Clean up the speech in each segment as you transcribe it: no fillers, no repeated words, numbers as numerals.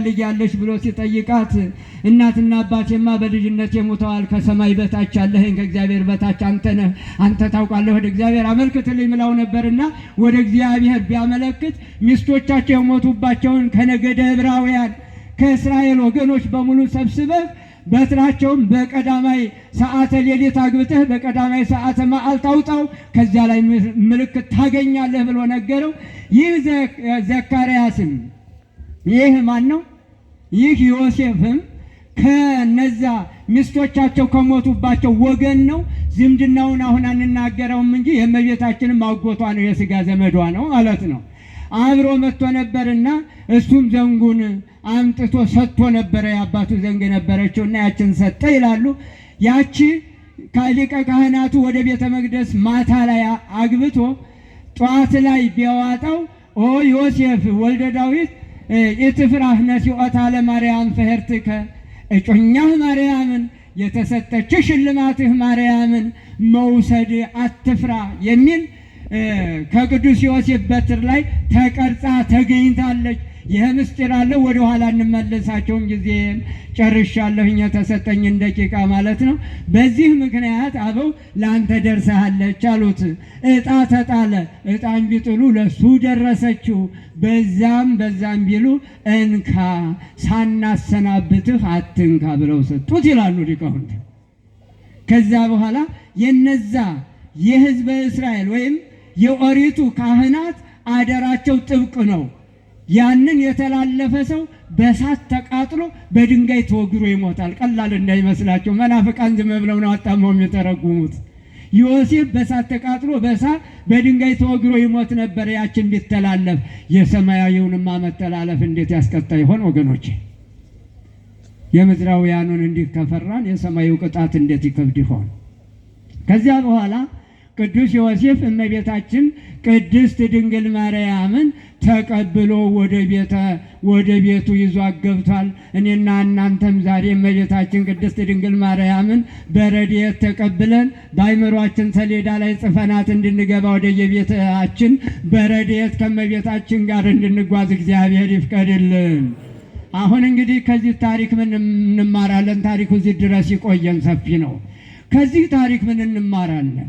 ትፈልጊያለሽ ብሎ ሲጠይቃት እናትና አባቴማ በልጅነቴ ሞተዋል፣ ከሰማይ በታች ያለህን ከእግዚአብሔር በታች አንተ ነህ፣ አንተ ታውቃለህ፣ ወደ እግዚአብሔር አመልክትልኝ ብላው ነበርና ወደ እግዚአብሔር ቢያመለክት ሚስቶቻቸው የሞቱባቸውን ከነገደ ዕብራውያን ከእስራኤል ወገኖች በሙሉ ሰብስበህ በትራቸውን በቀዳማይ ሰዓተ ሌሊት አግብተህ በቀዳማይ ሰዓተ መዓልት አውጣው፣ ከዚያ ላይ ምልክት ታገኛለህ ብሎ ነገረው። ይህ ዘካርያስም ይህ ማን ነው? ይህ ዮሴፍም ከነዛ ሚስቶቻቸው ከሞቱባቸው ወገን ነው። ዝምድናውን አሁን አንናገረውም እንጂ የእመቤታችንም አጎቷ ነው፣ የስጋ ዘመዷ ነው ማለት ነው። አብሮ መጥቶ ነበርና እሱም ዘንጉን አምጥቶ ሰጥቶ ነበረ። የአባቱ ዘንግ ነበረችው እና ያችን ሰጠ ይላሉ። ያቺ ከሊቀ ካህናቱ ወደ ቤተ መቅደስ ማታ ላይ አግብቶ ጠዋት ላይ ቢያዋጣው ኦ ዮሴፍ ወልደ ዳዊት ኢትፍራህ ነሲኦታ ለማርያም ፍህርትከ፣ እጮኛህ ማርያምን የተሰጠች ሽልማትህ ማርያምን መውሰድ አትፍራ የሚል ከቅዱስ ዮሴፍ በትር ላይ ተቀርጻ ተገኝታለች። ይህ ምስጢር አለው። ወደ ኋላ እንመለሳቸውን ጊዜ ጨርሻለሁኝ የተሰጠኝን ደቂቃ ማለት ነው። በዚህ ምክንያት አበው ለአንተ ደርሰሃለች አሉት። እጣ ተጣለ። እጣን ቢጥሉ ለሱ ደረሰችው። በዛም በዛም ቢሉ እንካ ሳናሰናብትህ አትንካ ብለው ሰጡት ይላሉ ሊቃውንት። ከዛ በኋላ የነዛ የሕዝበ እስራኤል ወይም የኦሪቱ ካህናት አደራቸው ጥብቅ ነው። ያንን የተላለፈ ሰው በእሳት ተቃጥሎ በድንጋይ ተወግሮ ይሞታል። ቀላል እንዳይመስላቸው መናፍቃን ዝም ብለው ነው አጣመው የሚተረጉሙት። ዮሴፍ በእሳት ተቃጥሎ በእሳት በድንጋይ ተወግሮ ይሞት ነበር። ያችን ቢተላለፍ የሰማያዊውንማ መተላለፍ እንዴት ያስቀጣ ይሆን ወገኖቼ? የምድራውያኑን እንዲህ ከፈራን የሰማዩ ቅጣት እንዴት ይከብድ ይሆን? ከዚያ በኋላ ቅዱስ ዮሴፍ እመቤታችን ቅድስት ድንግል ማርያምን ተቀብሎ ወደ ቤቱ ይዟ ገብቷል። እኔና እናንተም ዛሬ እመቤታችን ቅድስት ድንግል ማርያምን በረድኤት ተቀብለን በአእምሯችን ሰሌዳ ላይ ጽፈናት እንድንገባ ወደ የቤታችን በረድኤት ከእመቤታችን ጋር እንድንጓዝ እግዚአብሔር ይፍቀድልን። አሁን እንግዲህ ከዚህ ታሪክ ምን እንማራለን? ታሪኩ እዚህ ድረስ ይቆየን፣ ሰፊ ነው። ከዚህ ታሪክ ምን እንማራለን?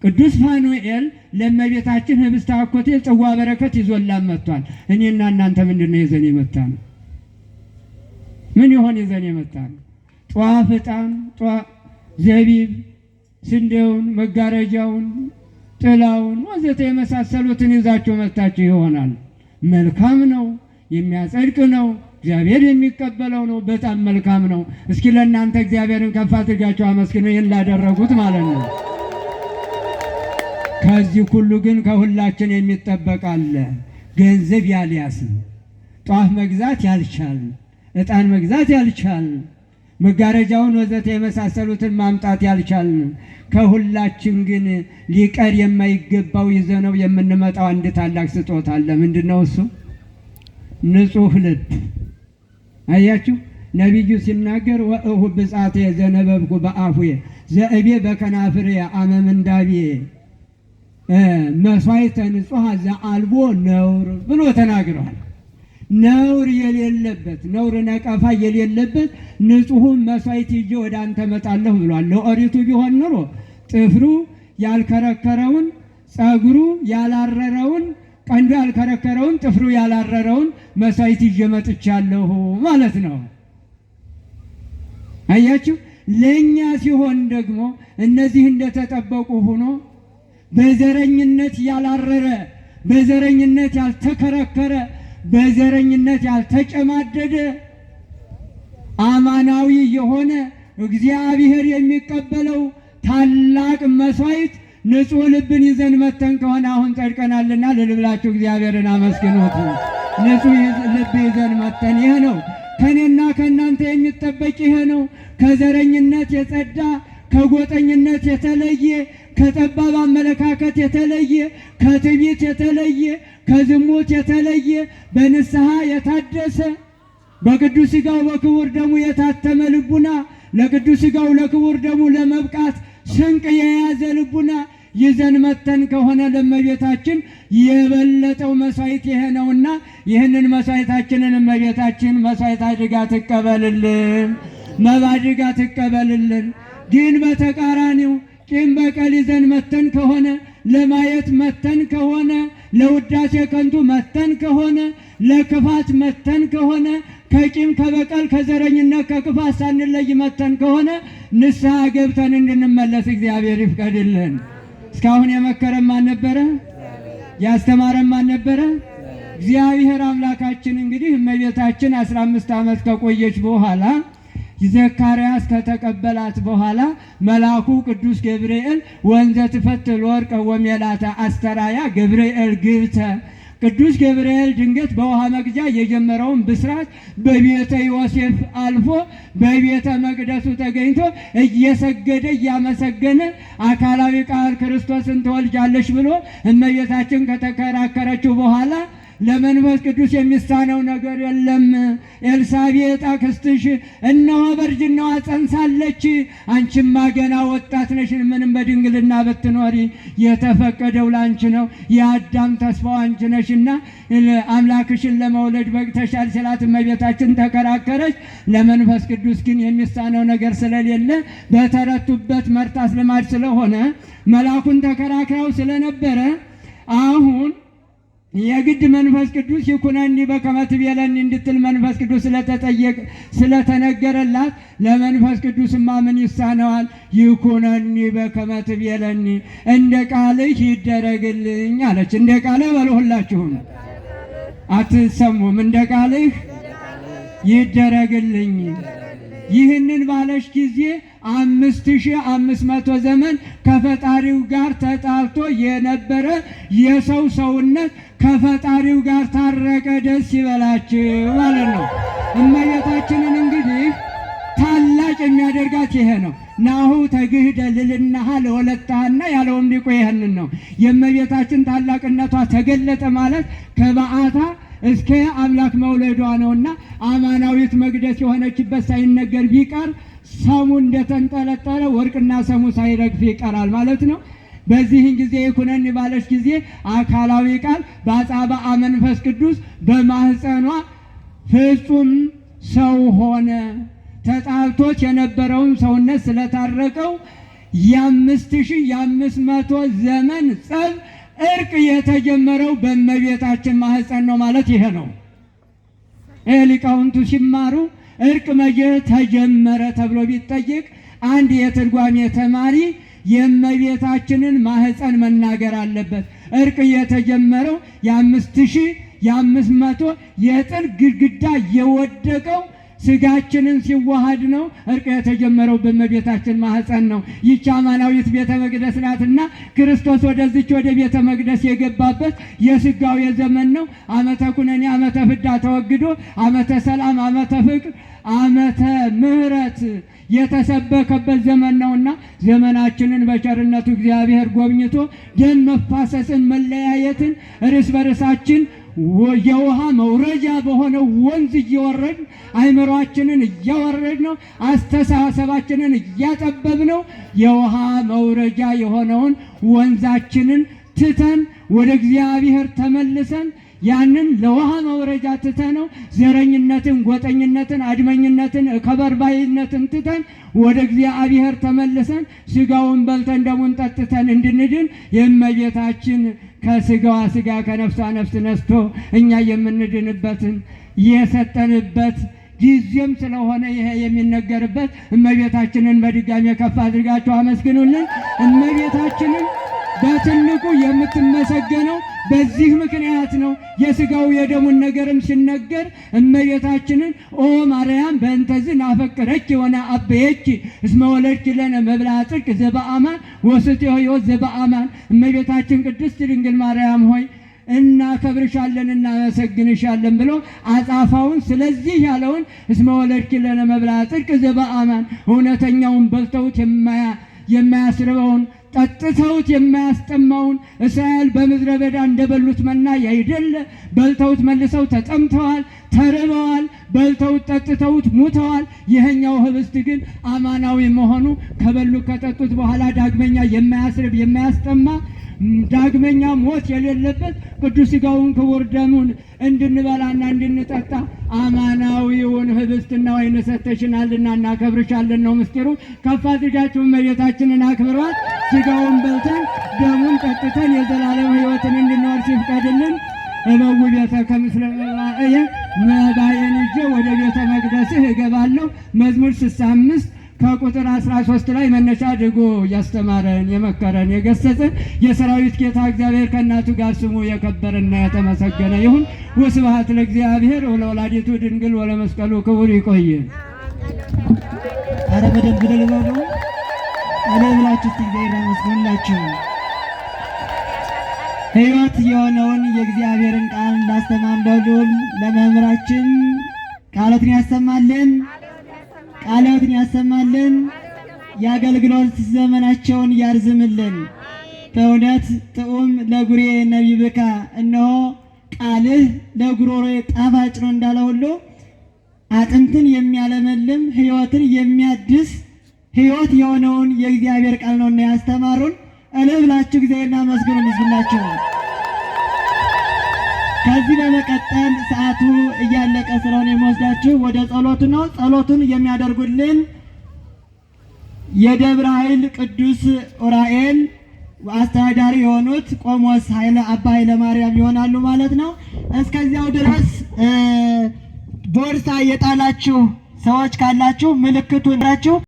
ቅዱስ ፋኑኤል ለእመቤታችን ህብስተ አኮቴት ጽዋ በረከት ይዞላት መጥቷል። እኔና እናንተ ምንድን ነው ይዘን የመጣ ነው? ምን ይሆን ይዘን የመጣ ነው? ጧፍ፣ ዕጣን፣ ዘቢብ፣ ስንዴውን፣ መጋረጃውን፣ ጥላውን ወዘተ የመሳሰሉትን ይዛችሁ መጥታችሁ ይሆናል። መልካም ነው፣ የሚያጸድቅ ነው፣ እግዚአብሔር የሚቀበለው ነው። በጣም መልካም ነው። እስኪ ለእናንተ እግዚአብሔርን ከፍ አድርጋችሁ አመስግኑ፣ ይህን ላደረጉት ማለት ነው። ከዚህ ሁሉ ግን ከሁላችን የሚጠበቅ አለ። ገንዘብ ያልያዝን፣ ጧፍ መግዛት ያልቻልን፣ ዕጣን መግዛት ያልቻልን፣ መጋረጃውን ወዘተ የመሳሰሉትን ማምጣት ያልቻልን፣ ከሁላችን ግን ሊቀር የማይገባው ይዘነው የምንመጣው አንድ ታላቅ ስጦታ አለ። ምንድን ነው እሱ? ንጹሕ ልብ። አያችሁ፣ ነቢዩ ሲናገር ወእሁ ብጻቴ ዘነበብኩ በአፉዬ ዘእቤ በከናፍሬ አመ ምንዳቤ መስዋዕተ ንጹሐ ዘአልቦ ነውር ብሎ ተናግረዋል። ነውር የሌለበት ነውር ነቀፋ የሌለበት ንጹሑን መስዋዕት ይዤ ወደ አንተ እመጣለሁ ብሏል። ለኦሪቱ ቢሆን ኑሮ ጥፍሩ ያልከረከረውን ጸጉሩ ያላረረውን ቀንዱ ያልከረከረውን ጥፍሩ ያላረረውን መስዋዕት ይዤ መጥቻለሁ ማለት ነው። አያችሁ፣ ለእኛ ሲሆን ደግሞ እነዚህ እንደተጠበቁ ሆኖ በዘረኝነት ያላረረ፣ በዘረኝነት ያልተከረከረ፣ በዘረኝነት ያልተጨማደደ አማናዊ የሆነ እግዚአብሔር የሚቀበለው ታላቅ መስዋዕት ንጹሕ ልብን ይዘን መተን ከሆነ አሁን ጸድቀናልና ልልብላችሁ እግዚአብሔርን አመስግኑት። ንጹሕ ልብ ይዘን መተን ይህ ነው ከእኔና ከእናንተ የሚጠበቅ ይሄ ነው። ከዘረኝነት የጸዳ፣ ከጎጠኝነት የተለየ፣ ከጠባብ አመለካከት የተለየ፣ ከትዕቢት የተለየ፣ ከዝሙት የተለየ፣ በንስሐ የታደሰ፣ በቅዱስ ሥጋው በክቡር ደሙ የታተመ ልቡና፣ ለቅዱስ ሥጋው ለክቡር ደሙ ለመብቃት ስንቅ የያዘ ልቡና፣ ይዘን መተን ከሆነ ለእመቤታችን የበለጠው መስዋዕት ይሄ ነውና ይህንን መስዋዕታችንን እመቤታችን መስዋዕት አድርጋ ትቀበልልን፣ መባ አድርጋ ትቀበልልን። ግን በተቃራኒው ቂም በቀል ይዘን መተን ከሆነ፣ ለማየት መተን ከሆነ፣ ለውዳሴ ከንቱ መተን ከሆነ፣ ለክፋት መተን ከሆነ፣ ከቂም ከበቀል ከዘረኝነት ከክፋት ሳንለይ መተን ከሆነ ንስሐ ገብተን እንድንመለስ እግዚአብሔር ይፍቀድልን። እስካሁን የመከረን ማን ነበረ? ያስተማረን ማን ነበረ? እግዚአብሔር አምላካችን። እንግዲህ እመቤታችን 15 ዓመት ከቆየች በኋላ፣ ዘካርያስ ከተቀበላት በኋላ፣ መልአኩ ቅዱስ ገብርኤል ወእንዘ ትፈትል ወርቀ ወሜላተ አስተርአያ ገብርኤል ግብተ፣ ቅዱስ ገብርኤል ድንገት በውሃ መቅጃ የጀመረውን ብስራት በቤተ ዮሴፍ አልፎ በቤተ መቅደሱ ተገኝቶ እየሰገደ እያመሰገነ አካላዊ ቃል ክርስቶስን ትወልጃለሽ ብሎ እመቤታችን ከተከራከረችው በኋላ ለመንፈስ ቅዱስ የሚሳነው ነገር የለም። ኤልሳቤጥ አክስትሽ እነሆ በእርጅናዋ ጸንሳለች፣ አንቺማ ገና ወጣት ነሽ፣ ምንም በድንግልና ብትኖሪ የተፈቀደው ላንቺ ነው፣ የአዳም ተስፋው አንቺ ነሽና አምላክሽን ለመውለድ በቅተሻል ሲላት እመቤታችን ተከራከረች። ለመንፈስ ቅዱስ ግን የሚሳነው ነገር ስለሌለ በተረቱበት መርታት ልማድ ስለሆነ መልአኩን ተከራክረው ስለነበረ አሁን የግድ መንፈስ ቅዱስ ይኩነኒ በከመ ትቤለኒ እንድትል መንፈስ ቅዱስ ስለተጠየቀ ስለተነገረላት ለመንፈስ ቅዱስማ ምን ይሳነዋል? ይኩነኒ በከመ ትቤለኒ፣ እንደ ቃልህ ይደረግልኝ አለች። እንደ ቃልህ በሉ፣ ሁላችሁም አትሰሙም። እንደ ቃልህ ይደረግልኝ። ይህንን ባለች ጊዜ 5500 ዘመን ከፈጣሪው ጋር ተጣልቶ የነበረ የሰው ሰውነት ከፈጣሪው ጋር ታረቀ። ደስ ይበላችሁ ማለት ነው። እመቤታችንን እንግዲህ ታላቅ የሚያደርጋት ይሄ ነው። ናሁ ተግህደ ልዕልናሃ ለወለተ ሐና ያለውም ሊቁ ይህንን ነው። የእመቤታችን ታላቅነቷ ተገለጠ ማለት ከበዓታ እስከ አምላክ መውለዷ ነውና አማናዊት መቅደስ የሆነችበት ሳይነገር ቢቀር ሰሙ እንደተንጠለጠለ ወርቅና ሰሙ ሳይረግፍ ይቀራል ማለት ነው። በዚህን ጊዜ ይኩነኒ ባለች ጊዜ አካላዊ ቃል በአጻብዓ መንፈስ ቅዱስ በማህፀኗ ፍጹም ሰው ሆነ። ተጣልቶት የነበረውን ሰውነት ስለታረቀው የ5500 ዘመን ጸብ እርቅ የተጀመረው በእመቤታችን ማህፀን ነው ማለት ይሄ ነው። ይህ ሊቃውንቱ ሲማሩ እርቅ መቼ ተጀመረ ተብሎ ቢጠየቅ አንድ የትርጓሜ ተማሪ የእመቤታችንን ማህፀን መናገር አለበት። እርቅ የተጀመረው የ5500 የጥል ግድግዳ የወደቀው ስጋችንን ሲዋሃድ ነው። እርቅ የተጀመረው በእመቤታችን ማህፀን ነው። ይቺ አማናዊት ቤተ መቅደስ ናትና ክርስቶስ ወደዚች ወደ ቤተ መቅደስ የገባበት የስጋው የዘመን ነው። ዓመተ ኩነኔ፣ ዓመተ ፍዳ ተወግዶ ዓመተ ሰላም፣ ዓመተ ፍቅር፣ ዓመተ ምሕረት የተሰበከበት ዘመን ነውና ዘመናችንን በቸርነቱ እግዚአብሔር ጎብኝቶ ደም መፋሰስን፣ መለያየትን፣ እርስ በርሳችን የውሃ መውረጃ በሆነ ወንዝ እየወረድን አይምሯችንን እያወረድ ነው፣ አስተሳሰባችንን እያጠበብ ነው። የውሃ መውረጃ የሆነውን ወንዛችንን ትተን ወደ እግዚአብሔር ተመልሰን ያንን ለውሃ መውረጃ ትተነው ዘረኝነትን፣ ጎጠኝነትን፣ አድመኝነትን፣ ከበርባይነትን ትተን ወደ እግዚአብሔር ተመልሰን ስጋውን በልተን ደሙን ጠጥተን እንድንድን የእመቤታችን ከስጋዋ ስጋ ከነፍሷ ነፍስ ነስቶ እኛ የምንድንበትን የሰጠንበት ጊዜም ስለሆነ ይሄ የሚነገርበት እመቤታችንን በድጋሚ ከፍ አድርጋችሁ አመስግኑልን። እመቤታችንን በትልቁ የምትመሰገነው በዚህ ምክንያት ነው። የስጋው የደሙን ነገርም ሲነገር እመቤታችንን ኦ ማርያም በእንተዝ ናፈቅረኪ ወነዐብየኪ እስመ ወለድኪ ለነ መብልዐ ጽድቅ ዘበአማን ወስቴ ሕይወት ዘበአማን፣ እመቤታችን ቅድስት ድንግል ማርያም ሆይ እናከብርሻለን እናመሰግንሻለን ብሎ አጻፋውን ስለዚህ ያለውን እስመ ወለድኪ ለነ መብልዐ ጽድቅ ዘበአማን፣ እውነተኛውን በልተውት የማያስርበውን ጠጥተውት የማያስጠማውን፣ እስራኤል በምድረ በዳ እንደበሉት መና ያይደለ በልተውት መልሰው ተጠምተዋል፣ ተርበዋል። በልተውት ጠጥተውት ሙተዋል። ይሄኛው ህብስት ግን አማናዊ መሆኑ ከበሉ ከጠጡት በኋላ ዳግመኛ የማያስርብ የማያስጠማ ዳግመኛ ሞት የሌለበት ቅዱስ ሥጋውን ክቡር ደሙን እንድንበላና እንድንጠጣ አማናዊውን ህብስትና ወይን ሰጥተሽናልና እናከብርሻለን ነው ምስጢሩ። ከፍ አድርጋችሁ እመቤታችንን አክብሯት። ሥጋውን በልተን ደሙን ጠጥተን የዘላለም ሕይወትን እንድንወርስ ይፍቀድልን። እበው ቤተ ከምስለ መባእየ መባዬን ይዤ ወደ ቤተ መቅደስህ እገባለሁ። መዝሙር 65 ከቁጥር 13 ላይ መነሻ አድርጎ ያስተማረን የመከረን የገሰጸን የሰራዊት ጌታ እግዚአብሔር ከእናቱ ጋር ስሙ የከበረና የተመሰገነ ይሁን። ወስብሐት ለእግዚአብሔር ወለወላዲቱ ድንግል ወለመስቀሉ ክቡር። ይቆይ። አረ በደንብ እልል በሉ። እልል ብላችሁ እስቲ እግዚአብሔር አመስግኑላችሁ። ሕይወት የሆነውን የእግዚአብሔርን ቃል ላስተማረን ለልዑል ለመምህራችን ቃሎትን ያሰማልን፣ ቃሎትን ያሰማልን፣ የአገልግሎት ዘመናቸውን ያርዝምልን። በእውነት ጥዑም ለጉሬ ነቢብከ፣ እነሆ ቃልህ ለጉሮሮዬ ጣፋጭ ነው እንዳለ ሁሉ አጥንትን የሚያለመልም ሕይወትን የሚያድስ ሕይወት የሆነውን የእግዚአብሔር ቃል ነውና ያስተማሩን። እልል ብላችሁ እግዚአብሔርን አመስግኑ። ምስግናችሁ። ከዚህ በመቀጠል ሰዓቱ እያለቀ ስለሆነ የምወስዳችሁ ወደ ጸሎቱ ነው። ጸሎቱን የሚያደርጉልን የደብረ ኃይል ቅዱስ ዑራኤል አስተዳዳሪ የሆኑት ቆሞስ ኃይለ አባ ኃይለ ማርያም ይሆናሉ ማለት ነው። እስከዚያው ድረስ ቦርሳ የጣላችሁ ሰዎች ካላችሁ ምልክቱን ራችሁ